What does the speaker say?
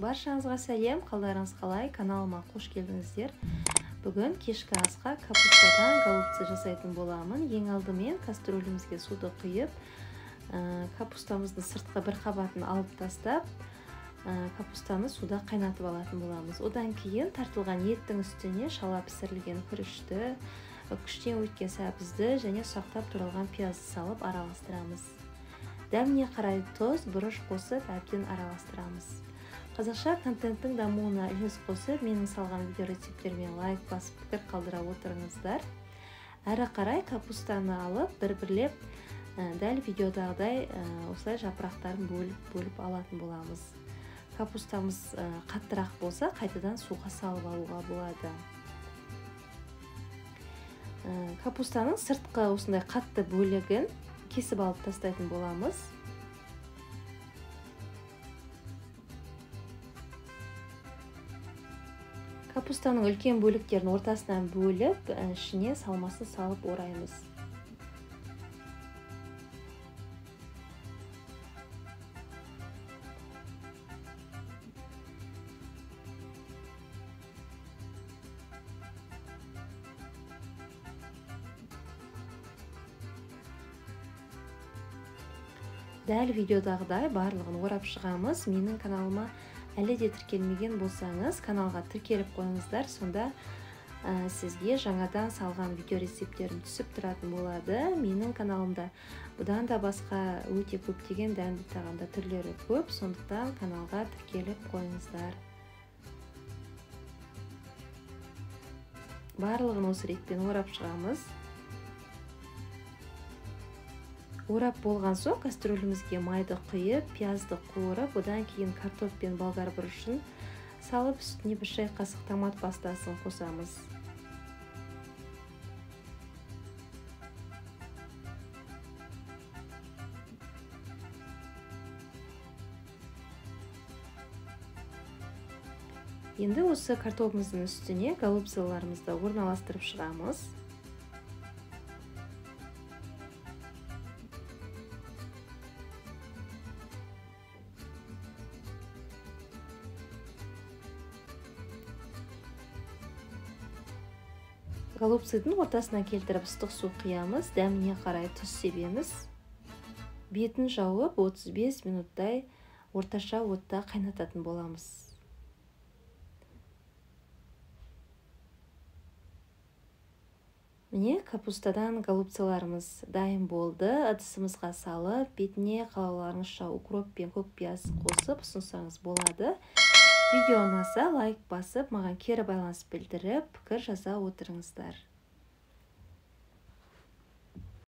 Баршаңызға сәлем, қалдарыңыз қалай? Каналыма қош келдіңіздер. Бүгін кешкі асқа капустадан голубцы жасайтын боламын. Ең алдымен кастрюлімізге суды құйып, капустамыздың сыртқы бір қабатын алып тастап, капустаны суда қайнатып алатын боламыз. Одан кейін тартылған еттің үстіне шала пісірілген күрішті, күштен өткен сәбізді және ұсақтап туралған пиязды салып араластырамыз. Дәміне қарай тұз, бұрыш қосып әбден араластырамыз. Қазақша контенттің дамуына үлес қосып, менің салған видео рецепттеріме лайк басып, пікір қалдыра отырыңыздар. Әрі қарай капустаны алып, бір-бірлеп дәл видеодағыдай осылай жапырақтарын бөліп-бөліп алатын боламыз. Капустамыз қаттырақ болса, қайтадан суға салып алуға болады. Капустаның сыртқы осындай қатты бөлігін кесіп алып тастайтын боламыз. Капустаның үлкен бөліктерін ортасынан бөліп, ішіне салмасын салып ораймыз. Дәл видеодағыдай барлығын орап шығамыз. Менің каналыма әлі де тіркелмеген болсаңыз, каналға тіркеліп қойыңыздар. Сонда сізге жаңадан салған видео рецепттерім түсіп тұратын болады. Менің каналымда бұдан да басқа өте көптеген дәмді тағамдар түрлері көп, сондықтан каналға тіркеліп қойыңыздар. Барлығын осы ретпен орап шығамыз. Орап болған соң кастрюлімізге майды құйып, пиязды қуырып, одан кейін картоп пен болгар бұрышын салып, үстіне бір шай қасық томат пастасын қосамыз. Енді осы картопымыздың үстіне голубцыларымызды орналастырып шығамыз. Голубцыдың ортасына келтіріп ыстық су құямыз, дәміне қарай тұз себеміз. Бетін жауып 35 минуттай орташа отта қайнататын боламыз. Міне, капустадан голубцыларымыз дайын болды. Ыдысымызға салып, бетіне қалауларыңызша укроп пен көк пияз қосып ұсынсаңыз болады. Видео ұнаса лайк басып, маған кері байланыс білдіріп, пікір жаза отырыңыздар.